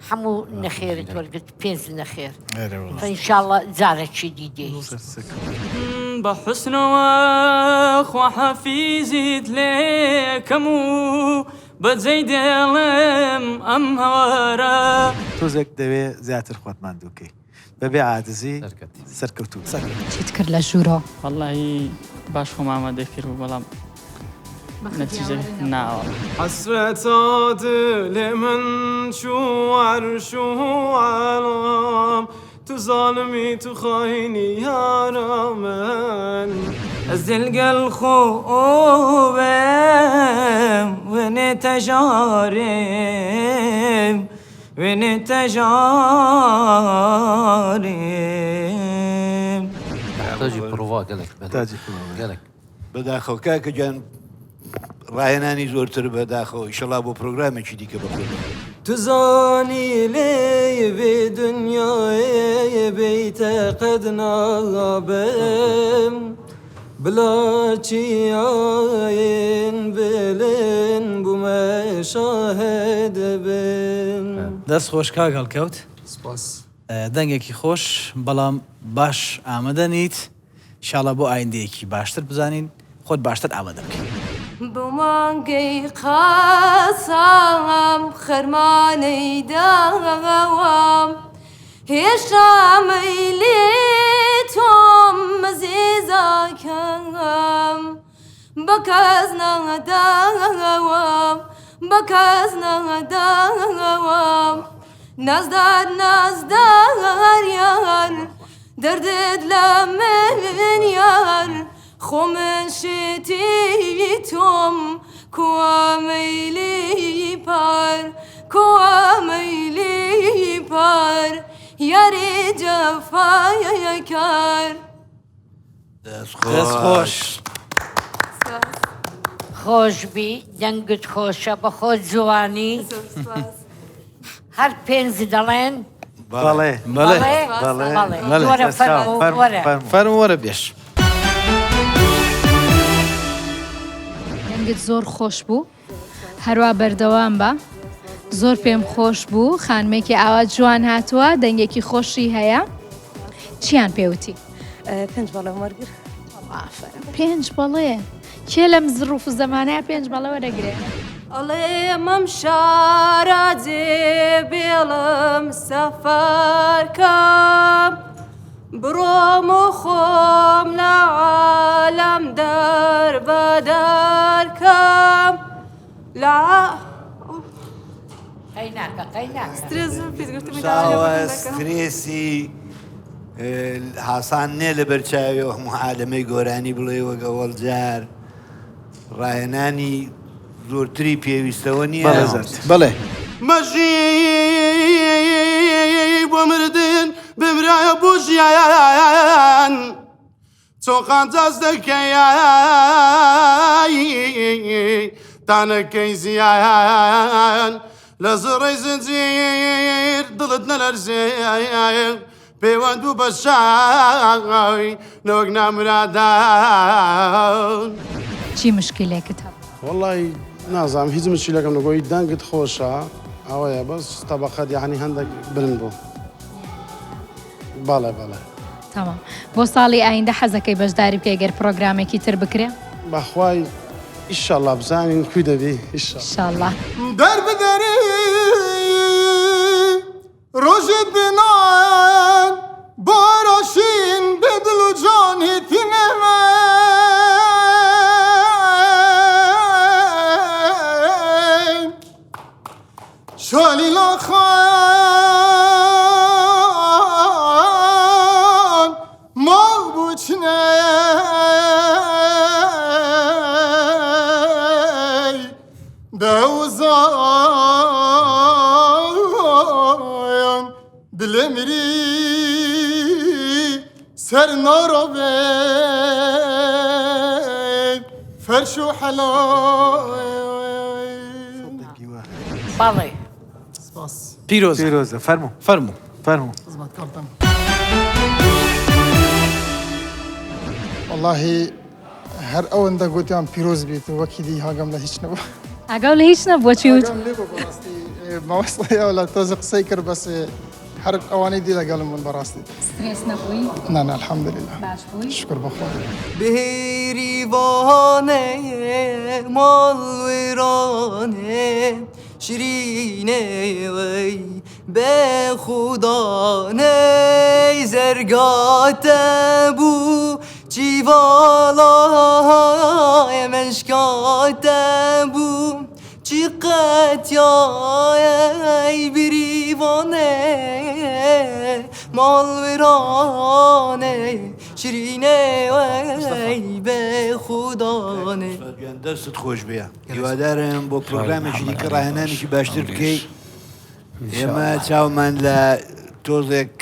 هەموو نەخێرت وەرگرت پێنج نەخێر فئینشاءاللە جارەکی دی دێی. بە حوسنەوە خواحافیزیت لێکەم و بەجێی دێڵم ئەم هەوارە. تۆزێک دەوێ زیاتر خۆت ماندوو کەی بەبێ عادزی سەرکەوتوو بی. چیت کرد لە ژوورۆ؟ وەڵاهی باش خۆم ئامادە کرد بوو بەڵام نەتیجە نا وەڵا. حەسرەتا دلێ من چوو عەرش و عالەم تو زالمی تو خاینی یارا من. ئەز دلگەل خۆ بم وێنێ تەژارێم وێنێ تەژارێم. تاجی پرۆڤا گەلەک گەلەک. بەداخەوە کاکە گیان ڕاهێنانی زۆرتر بەداخەوە ئیشەڵا بۆ پرۆگرامێکی دیکە بەخۆت. تو زانی لێی بێ دنیایێ بێیتە قەد نابم بلا چیایێن بلند بوومە شاهد بم. دەست خۆش کاک هەڵکەوت. سپاس. دەنگێکی خۆش بەڵام باش ئامادە نیت ئیشاڵا بۆ ئایندەیەکی باشتر بزانین خۆت باشتر ئامادە بکەی. بۆ مانگەی قاسام خەرمانەی داوام هێشتا مەیلی تۆم مەزیزاکەم بە کەس ناداوام بە کەس ناداوام نازدار نازدار یار دەردت لە من یار خۆ من شێتی تۆم کوا مەیلی پار کوا مەیلی پار یاری جەفایەکار. دەست خۆش. خۆشبی دەنگت خۆشە بەخۆت جوانی هەر پێنج دەڵێن بەڵێ بەڵێ بەڵێ وەرە فەرموو وەرە فەرموو وەرە بێش. دەنگت زۆر خۆش بوو هەروا بەردەوام بە زۆر پێم خۆش بوو خانمێکی ئاوا جوان هاتووە دەنگێکی خۆشی هەیە چیان پێوتی؟ پێنج بەڵێم وەرگر. ئافەرم پێنج بەڵێ کێ لەم زڕوف و زەمانەیە پێنج بەڵێ وەرەگرێ؟ ئەڵێم ئەم شارە جێ بێڵم سەفەر کەم بڕۆم و خۆم لە عالەم دەر بە دەر کەم لە چاوە سترێسی هاسان نێ لە بەرچاوی و هەموو عالەمەی گۆرانی بڵێ وەک ئەوەڵ جار ڕاهێنانی زۆرتری پێویستەوە نییە بەڵێ مەژی بۆ مردن بمرایە بۆ ژیان چۆن قانجاز دەکەی تا نەکەی زیان لە زڕەی زنجیر دڵت نەلەرزێ پەیوەند بوو بە شای نەوەک نامرادان. چی مشکیلێکت هەبوو؟ وەڵی نازانم هیچ مشکیلەکەم نەگۆی دەنگت خۆشە ئەوەیە بەس تەبەقەت یانی هەندێک بلند بوو بەڵێ بەڵێ. تەمام بۆ ساڵی ئایندە حەزەکەی بەشداری بکەی گەر پڕۆگرامێکی تر بکرێ؟ بەخوای ئیشەڵا بزانین کوی دەبی ئیشەڵا. دەر بدەری ڕۆژت بنان باراشین بە دڵ و جان هێتی شالی لاخان ماڵ بچنەی دەوزان دلێ مری سەر نارەبێ فەرش و حەلای. بەڵێ. سپاس. پیرۆزە. پیرۆزە فەرموو. فەرموو. فەرموو. خزمەتکارتم. وەڵاهی هەر ئەوەندە گوتیان پیرۆز بیت وەکی دی هاگەم لە هیچ نەبوو. ئاگاو لە هیچ نەبووە چی وت؟ ئاگام لێ بوو بەڕاستی مامۆستای ئەولا تۆزێ قسەی کرد بەس هەر ئەوانەی دی لەگەڵم بوون بەڕاستی. سترێس نەبووی؟ نا نا الحمدللە. باش بووی؟ شوکر بۆ خوا. بێریڤانێ ماڵ وێرانێ شیرینێ وەی بێ خودانێ زەرگاتە بوو چیڤاڵای مشکاتە بوو چی قەتیای بریوانێ ماڵ وێرانێ شیرینێ وەی بێ خودانێ. دەستت خۆش بێ هیوادارم بۆ پرۆگرامێکی دیکە ڕاهێنانێکی باشتر بکەی ئێمە چاومان لە تۆزێک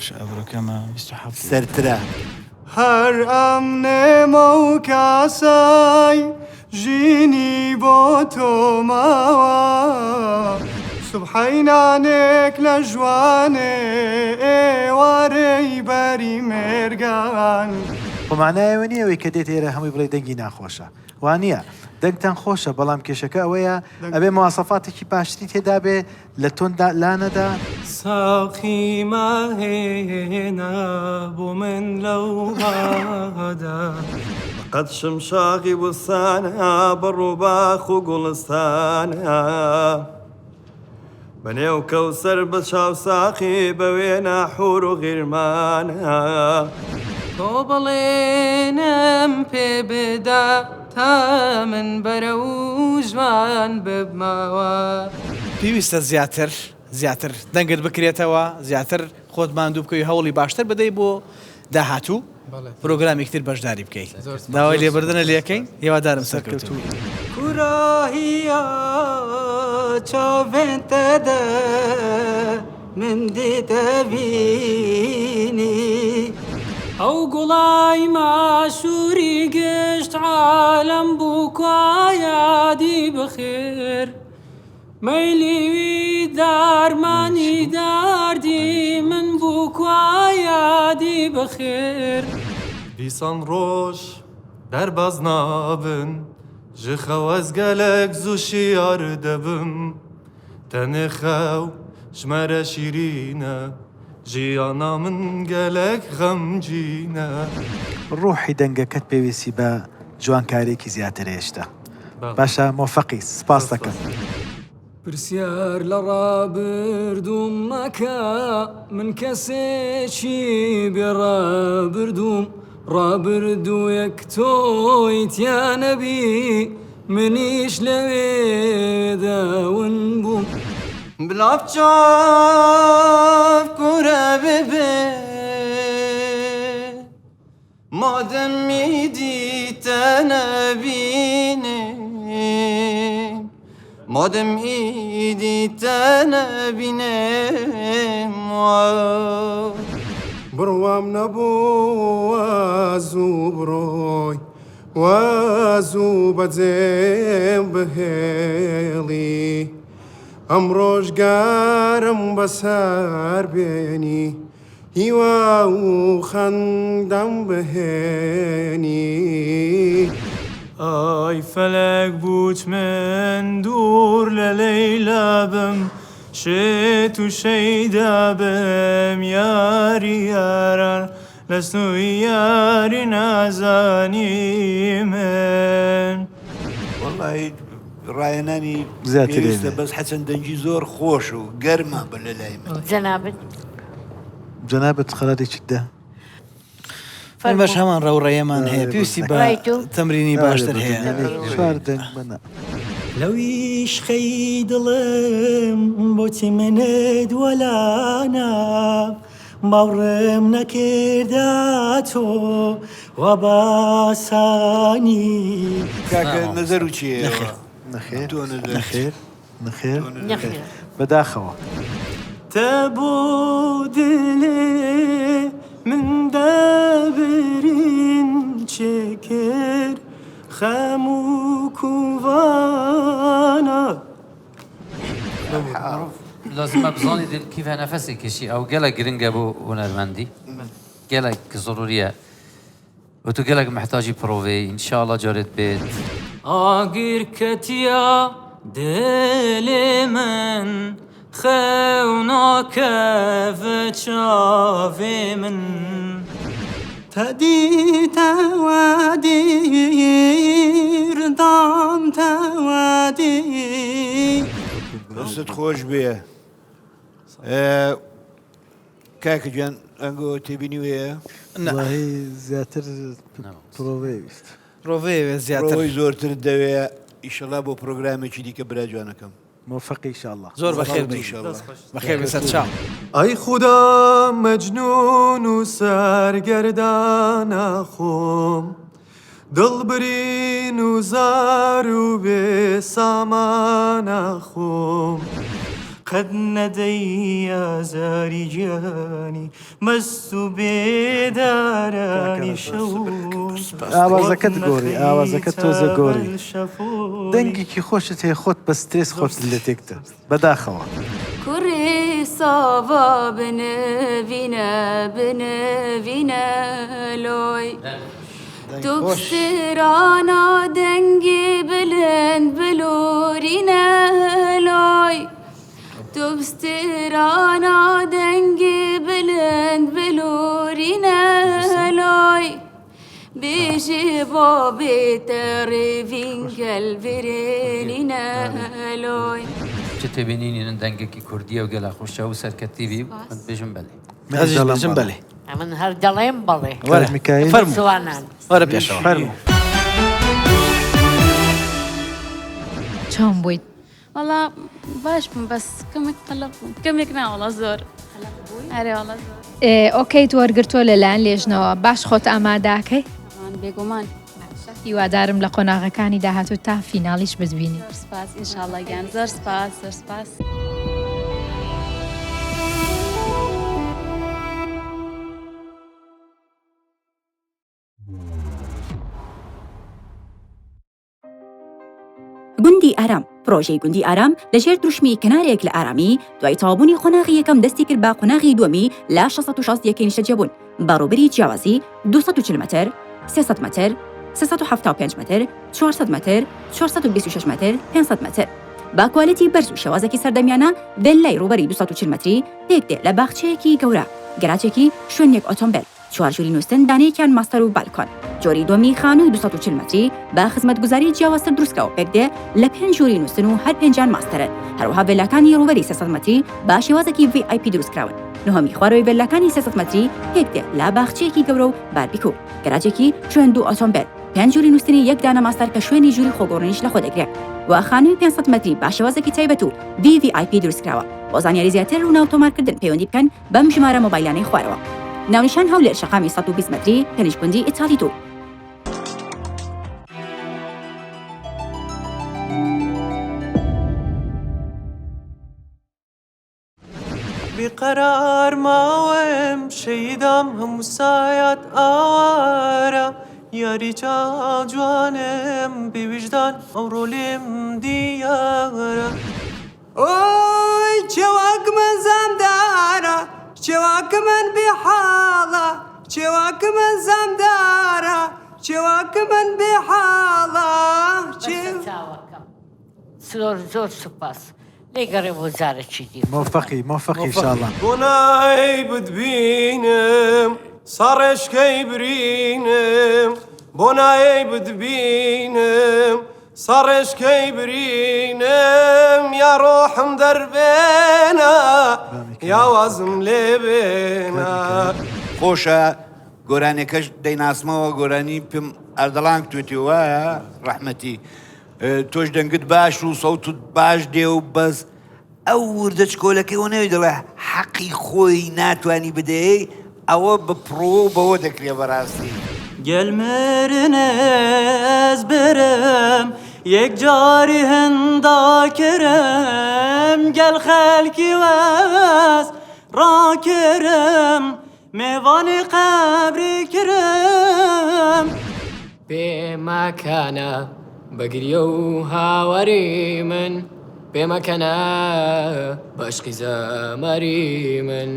سەرترە. هەر ئەم نێمە و کاسەی ژینی بۆ تۆ ماوە سبحەی نانێک لە ژوانێ ئێوارەی بەری مێرگان. خۆ مەعنای ئەوە نییە ئەوەی کە دێت ئێرە هەمووی بڵێ دەنگی ناخۆشە وانییە دەنگتان خۆشە بەڵام کێشەکە ئەوەیە ئەبێ مواسەفاتێکی باشتری تێدابێ لە تۆن دا لانەدا. ساقی مەهێنە بۆ من لەو بادە. بە قەت شمشاغی بوستانە بە ڕووباخ و گوڵستانە بە نێو کەوسەر بە چاوساقی بە وێنە حور و غیرمانە. تۆ بەڵێنم پێ بدە تا من بەرەو ژوان ببمەوە. پێویستە زیاتر زیاتر دەنگت بکرێتەوە زیاتر خۆت ماندوو بکەی هەوڵی باشتر بدەی بۆ داهاتوو پرۆگرامێکی تر بەشداری بکەی داوای لێبردنە لێکەین هیوادارم سەرکەوتوو بی. کوراهیا چاڤێن تە دە من دیتە بینی. ئەو گوڵای ماشووری گشت عالەم بوو کوا یادی بخێر. مەیلی وی دارمانی داردی من بوو کوا یادی بەخێر. دیسان ڕۆژ دەرباز نابن ژ خەو ئەز گەلەک زوو شیار دەبم تەنێ خەو ژمەرە شیرینە ژیانا من گەلەک غەمگینە. ڕوحی دەنگەکەت پێویستی بە جوانکاریەکی زیاتر هێشتا. باشە مۆفەقی سپاست دەکەم. پرسیار لە ڕابردووم مەکە من کەسێکی بێ ڕابردووم ڕابردوویەک تۆی تیا نەبی منیش لەوێدا ون بووم. بلا چاڤ کورە ببێ. مادەم ئیدی تە نەبینێ مادەم ئیدی تە نەبینێ بڕوام نەبوو وا زوو بڕۆی وا زوو بەجێم بهێڵی ئەم ڕۆژگارم بەسەر بێنی هیوا و خەندەم بهێنی. ئای فەلەک بووچ من دوور لە لەیلا بم شێت و شەیدا بم یاری یاران لە سنووی یاری نازانی من. وەڵی ڕاهێنانی زیاتر پێویستە بەس حەسەن دەنگی زۆر خۆش و گەرمە بە لە لای من. جەنابت. جەنابت قەرارێکیت دا؟ ئێمەش هەمان ڕەو ڕێیەمان هەیە پێویستی بە تەمرینی باشتر هەیە. چوار دەنگ بەنا. لەو عیشقەی دڵم بۆچی منت وەلانا باوڕم نەکردا تۆ وا باسانی. کاکە نەزەر و چیە؟ نەخێر نەخێر نەخێر نەخێر نەخێر بەداخەوە. تە بۆ دلێ من دەبرین چێکر خەم و کوڤانە. لازمە بزانی دل کیف نەفەسی کشی ئەو گەلەک گرنگە بۆ هونەرمەندی گەلەک زروریە و تو گەلەک محتاجی پرۆڤەی ان شاء اللە جارێت بێت. ئاگر کەتیە دلێ من خەو ناکەڤە چاڤێ من. تەدیتەوە دیر دامتەوە دیر. دەستت خۆش بێ کاکە گیان ئەنگۆ تێبینی وەیە؟ وەڵاهی زیاتر پرۆڤەی ویست. پرۆڤەی وێ زیاتر. پرۆڤەی زۆرترت دەوێ ئیشەڵا بۆ پرۆگرامێکی دیکە برا جوانەکەم. مۆفەقی ئیشاڵا. زۆر بەخێر بێی. بەخێر بێی سەرچاو. ئەی خودا مەجنوون و سەرگەردانە خۆم دڵ برین و زار و بێ سامانە خۆم. قەت نەدەی ئازاری گیانی مەست و بێدارانی شەو. ئاوازەکەت گۆری ئاوازەکەت تۆزە گۆری دەنگێکی خۆشت هەیە خۆت بە سترێس خۆت لێ تێکدا بەداخەوە. کوڕی ساڤا بنڤینە بنڤینە لۆی تو بسترانا دەنگی بلند بلۆرینە لۆی تو بسترانا دەنگی بلند بلۆرینە لۆی. بێژێ بابێ تە ڕێڤین گەل ڤرێنینە لۆی. چ تێبینینی نن دەنگێکی کوردیە و گەلە خوشە و سەرکەتی بی من بێژم بەلێ. ئەزیش بێژم بەلێ. ئەمن هەر دەڵێم بەڵێ. وەرە فەرموو. جوانان. وەرە پێشەوە. فەرموو. چۆن بوویت؟ وەڵا باش بووم بەس کەمێک قەلەق بووم کەمێک نا وەڵا زۆر ئەرێ وەڵا زۆر. ئۆکەیت وەرگرتووە لەلایەن لێژنەوە باش خۆت ئامادەکەی؟ تەبعەن بێگومان. هیوادارم لە قۆناغەکانی داهاتوو تا فیناڵیش بتبینین. زۆر سپاس ئینشاڵڵا گیان زۆر سپاس زۆر سپاس. گوندی ئارام پرۆژەی گوندی ئارام لە ژێر دروشمی کەنارێک لە ئارامی دوای تەواوبوونی قۆناغی یەکەم دەستی کرد بە قۆناغی دووەمی لە 660 یەکەی نیشتەجێبوون بە ڕووبەری جیاوازی 240 مەتر، 300 مەتر، 375 مەتر، 400 مەتر، 426 مەتر، 500 مەتر. بە کوالێتی بەرز و شێوازێکی سەردەمیانە ڤێللای ڕووبەری 240 مەتری پێکدێ لە باخچەیەکی گەورە، گەراجێکی شوێنێک ئۆتۆمبێل. چوار ژووری نووستن دانەیەکیان ماستەر و بالکۆن. جۆری دووەمی خانووی 240 مەتری بە خزمەتگوزاری جیاوازتر دروستکراوە پێکدێ لە پێنج ژووری نووستن و هەر پێنجیان ماستەرن. هەروەها ڤێلاکانی ڕووبەری 300 مەتری بە شێوازێکی VIP دروستکراون. نهۆمی خوارەوەی ڤێلاکانی 300 مەتری پێکدێ لە باخچەیەکی گەورە و باربیکو، گەراجێکی شوێن دوو ئۆتۆمبێل، پێنج ژووری نووستنی یەک دانە ماستەر کە شوێنی ژووری خۆگۆڕینیش لەخۆ دەگرێ و خانووی 500 مەتری بە شێوازێکی تایبەت و VVIP دروستکراوە. بۆ زانیاری زیاتر و ناو تۆمارکردن پەیوەندی بکەن بەم ژمارە مۆبایلانەی خوارەوە. ناونیشان هەولێر شەقامی 120 مەتری تەنیشت گوندی ئیتالی دوو. بیقەرار ماوم شەیدام هەموو سایات ئاوارە یاری چاو جوانم بێ ویژدان ئەوڕۆ لێم دیارە. ئۆی چێواک من زامدارە چێواک من بێ حاڵە چێواک من زامدارە چێواک من بێ حاڵە چێ. بەسە چاوەکەم زۆر زۆر سوپاس لێگەڕێ بۆ جارەکی دی. مۆفەقی مۆفەقی ان شاء اللە. بۆ نای بتبینم ساڕێژکەی برینم بۆ نایەی بتبینم ساڕێژکەی برینم یا ڕۆحم دەربێنە یا وازم لێ بێنە. خۆشە گۆرانیەکەش دەیناسمەوە گۆرانی پێم ئەردەڵان کوتوێتی وایە ڕەحمەتی تۆش دەنگت باش و سەوتت باش دێ و بەس ئەو وردە چکۆلەکەی ئەوە نەوی دەڵێ حەقی خۆی ناتوانی بدەیەی ئەوە بە پڕۆ و بەوە دەکرێ بەڕاستی. گەل مرن ez birim yek carî hinda kirim gel xelkî wez rakirim mêvanê qebrê kirim. پێ مەکەنە بە گریە و هاواری من پێ مەکەنە بە عشقی زەمەری من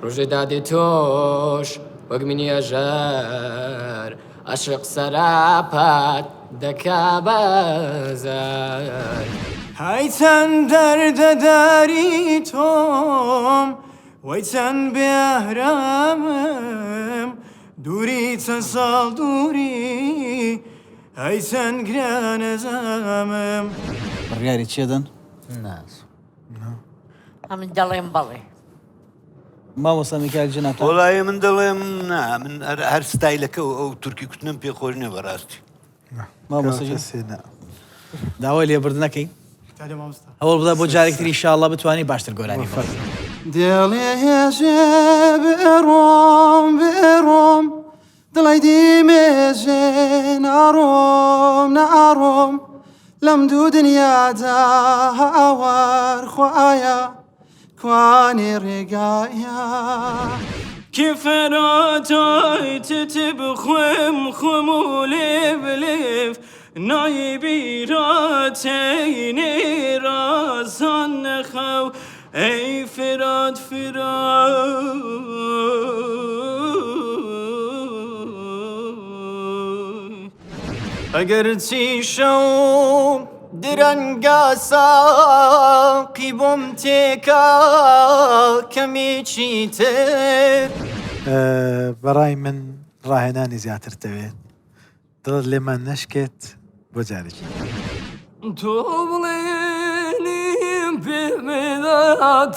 ڕۆژێ دادێ تۆش وەک منی ئەژەر عەشق سەراپات دەکا بە زەر. هەی چەند دەردەداری تۆم وەی چەند بێ ئەهرامم دووری چەند ساڵ دووری ئەی چەند گرانە زامم. بڕیاری چێ دەن؟ ئەمن دەڵێم بەڵێ. مامۆستا میکایل جەنابتان؟ وەڵایی من دەڵێم نا، من هەر ستایلەکە و ئەو تورکی کوتنەم پێ خۆش نییە بەڕاستی. مامۆستا گیان داوای لێبوردنەکەین. هەوڵ بدە بۆ جارێکی تر ئینشاڵڵا بتوانی باشتر گۆرانی بڵێی. دێڵێ هێژێ بڕۆم بڕۆم دڵی دیمێژێ ناڕۆم ناڕۆم لەم دوو دنیادا هاوار خوایە کوانێ ڕێگایە. کفراتای تتب خوم خوم و لیف لیف نای بیراتین رازان خو ای فرات فرات. ئەگەرچی شەو درەنگە ساقی بۆم تێکا کەمێکی تر. بەڕای من ڕاهێنانی زیاتر دەوێت دڵت لێمان نەشکێت بۆ جارێکی دیکە. تۆ بڵێنیم پێ بدە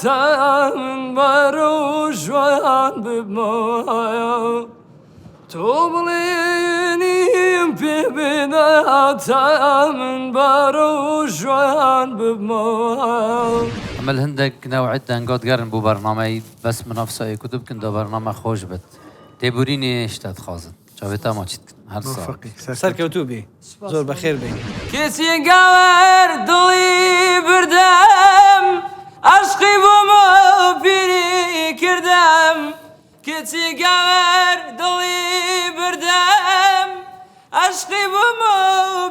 تا من بەرەو ژوان ببمەوە تۆ بڵێنیم پێ بدە تا من بەرەو ژوان ببمەوە. ئەمە هەندێک نەوعێت دەنگات گەرن بۆ بەرنامەی بەس منافسە یەکو بکن دا بەرنامە خۆش بێت تێبورینێ شتە دخوازن. چاوێ تا ماچیت کردم هەر ساغ مۆفەقی بی. سەرکەوتوو بی زۆر بەخێر بێی. کچی گاور دڵی بردم عەشقی بۆم و پیری کردم کچی گاور دڵی بردم عەشقی بۆم و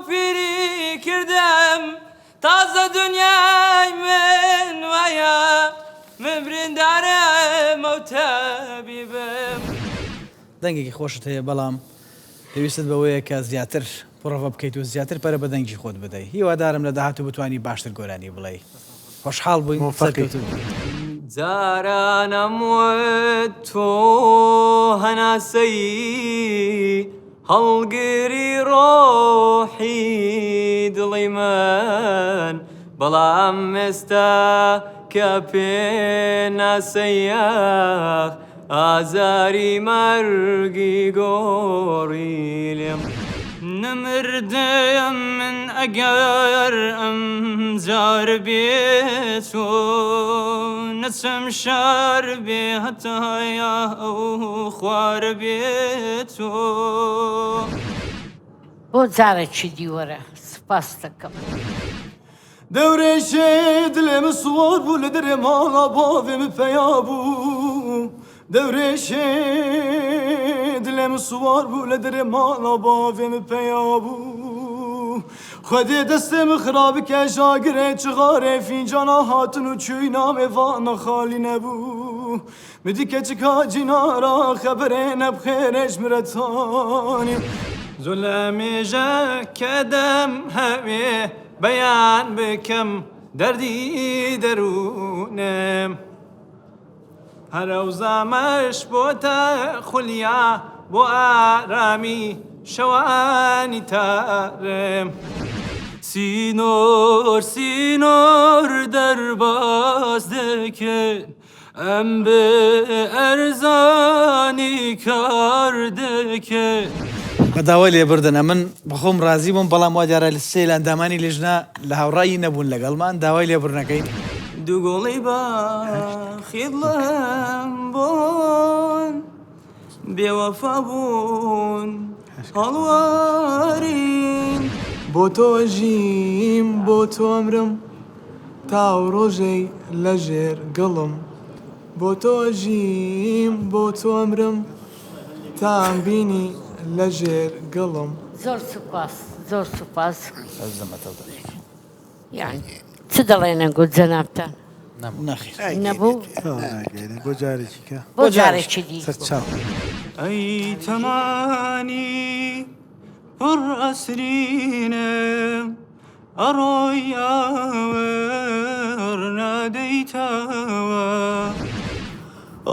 پیری کردم تازە دنیای من وایە من بریندارم ئەو تەبیبم. دەنگێکی خۆشت هەیە بەڵام پێویستت بەوەیە کە زیاتر پڕۆڤە بکەیت و زیاتر پەرە بە دەنگی خۆت بدەی هیوادارم لە داهاتوو بتوانی باشتر گۆرانی بڵێی خۆشحاڵ بووین سەرکەوتوو بی. جارانم وت تۆ هەناسەی هەڵگری ڕۆحی دڵی من بەڵام ئێستا کە پێناسەی یاخ ئازاری مەرگی گۆڕی لێم. نەمردم من ئەگەر ئەم جار بێ تۆ نەچم شار بێ هەتا ئەو خوار بێ تۆ. بۆ جارەکی دی وەرە سوپاست دەکەم. دەورێشێ دلێ من سوار بوو لە دەرێ ماڵا باڤێ من پەیا بوو دەورێشێ دلێ من سوار بوو لە دەرێ ماڵا باڤێ من پەیا بوو خودێ دەستێ من خرا بکە ژاگرێ چغارێ فینجانا هاتن و چووینا مێڤانا خالی نەبوو مدی کەچکا جینارا خەبەرێ نەبخێرێ ژ مرەتانی. زۆر لە مێژە کە دەمهەوێ بەیان بکەم دەردی دەروونم هەر ئەو زامەش بۆتە خولیا بۆ ئارامی شەوانی تارم. سینۆر سینۆر دەرباز دەکەن ئەم بێ ئەرزانی کار دەکەن. بە داوای لێبوردن ئەمن بەخۆم ڕازی بووم بەڵام وا دیارە سێ لە ئەندامانی لیژنە لە هاوڕایی نەبوون لەگەڵمان داوای لێبوردنەکەین. دوو گوڵی باخی دڵم بوون بێوەفا بوون هەڵوارین. بۆ تۆ ئەژیم بۆ تۆ ئەمرم تا ئەو ڕۆژەی لە ژێر گڵم بۆ تۆ ئەژیم بۆ تۆ ئەمرم تا ئەمبینی لە ژێر گڵم. زۆر سوپاس زۆر سوپاس یانی چ دەڵێن ئەنگۆ جەنابتان؟ نەخێر. نەبوو؟ ناگەیەنێ بۆ جارێکی کە. بۆ جارێکی دی. سەرچاو. ئەی تەمانی پڕ ئەسرینم ئەڕۆی ئاور نادەیتەوە.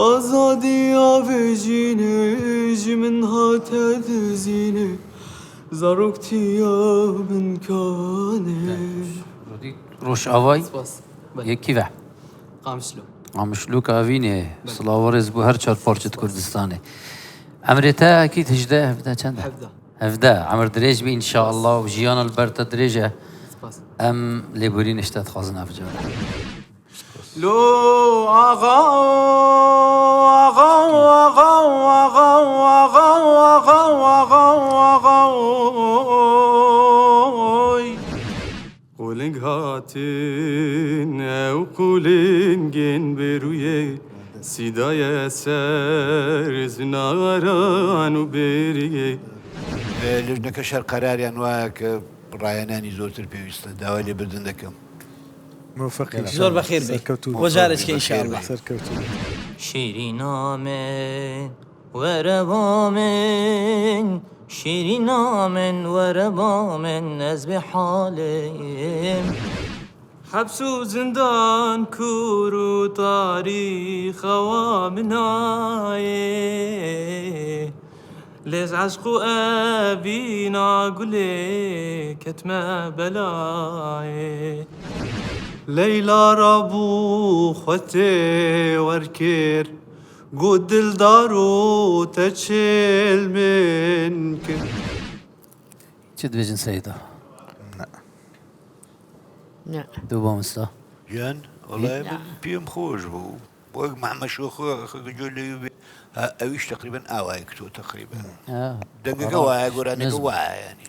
ئازادی ئاڤژینێ ژ من هاتە دزینێ زارۆکتیا من کانێ. ڕۆژئاوای یەکی ڤە قامشلو. قامشلو کاڤینێ سڵاو و ڕێز بۆ هەر چوار پارچەت کوردستانێ. عەمرێ تە ئەکید 18 17 چەندە؟ 17. 17 عەمر درێژ بی ان شاء اللە و ژیانە لەبەر تە درێژە سپاس. ئەم لێبورینش تە دخوازن ئەڤ جارە. لۆ ئاغا ئاغا ئاغا ئاغا ئاغا ئاغا ئاغا ئاغا ئۆی. قولنگ هاتن ئەو قولنگێن بێروویێ سیدایە سەر زناران و بێریێ. لجنەکەش هەر قەراریان وایە کە ڕاهێنانی زۆرتر پێویستە داوای لێبردن دەکەم. مۆفەقی زۆر بەخێر بێی سەرکەوتوو بۆ جارێکە ان شاء اللە. سەرکەوتوو. شیرینا من وەرە بۆ من شیرینا من وەرە بۆ من ئەز بێ حاڵم. حەبس و زندان کوور و تاری خەوا منایێ. لێز عەشق و ئەڤینا گولێ کەتمە بەلایێ. لەیلا رابوو خوە تێ وەرکر گوت دلدارو تە چێل من کر. چ دبێژن سەیدا؟ نا. دوو مامۆستا. گیان وەڵای من پێم خۆش بوو وەک محمد شۆخۆ گوێ لەوی بێ ئەویش تقریبا ئاوای کتۆ تقریبا دەنگەکە وایە گۆرانیەکە وایە ینی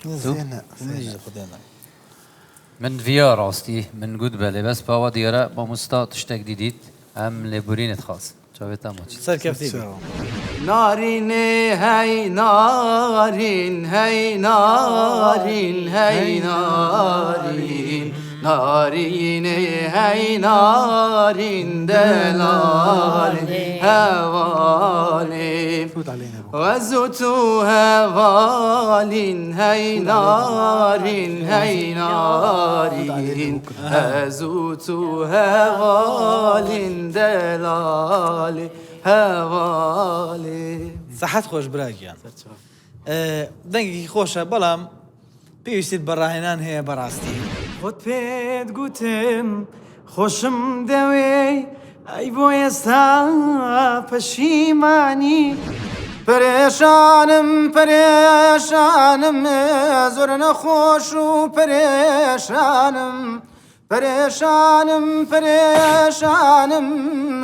من ڤیا ڕاستی من گوت بەلێ بەس پاوە دیارە مامۆستا تشتێک دیدیت ئەم لێبورینت خواست چاوێتان ماچ. سەرکەفتی بی. نارینێ هەی نارین هەی نارین هەی نارین نارینێ هەی نارین دەلالێ هەڤالێ وەزو تو هەڤالین هەی نارین هەی نارین ئەزو تو هەڤالین دەلالێ هەڤالێ. سەحەت خۆش برا گیان دەنگێکی خۆشە بەڵام پێویستت بە ڕاهێنان هەیە بەڕاستی. خۆت پێت گوتم خۆشم دەوێی ئەی بۆ ئێستا پەشیمانی. پەرێشانم پەرێشانم زۆر نەخۆش و پەرێشانم پەرێشانم پەرێشانم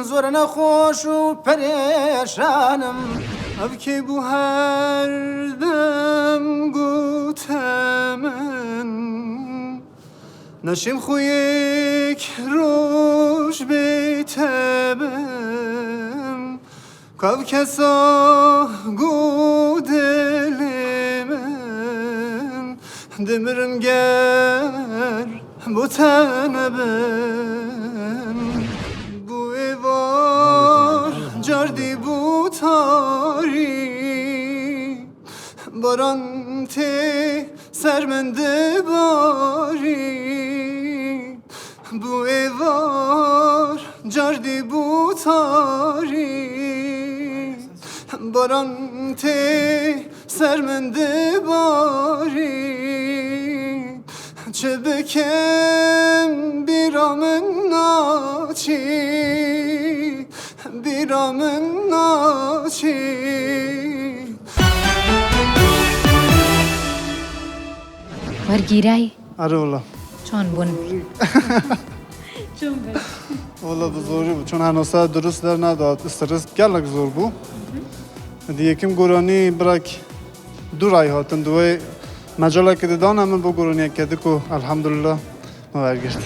زۆر نەخۆش و پەرێشانم. ئەڤکێ بوو هەردەم گوتەمن نەشیم خو یەک ڕۆژ بێتەبم کاو کەسا گو دلێ من دمرم گەر بۆ تەنەبم بۆ ئێوار جاردی بوو تاری باران تێ سەر من دباری بۆ ئێوار جاردی بوو تاری باران تێ سەر من دباری چ بکەم بیرا من ناچی بیرا من ناچی. وەرگیرای؟ ئەرێ وەڵا. چۆن بوون؟ وەڵا بە زۆری بوو چۆن هەناسە دروست دەرنەدات ئسترس گەلەک زۆر بوو دی یەکەم گۆرانی برەک دوو ڕای هاتن دوای مەجالێک ددانە من بۆ گۆرانیەکە دکو الحمدلله مە وەرگرت.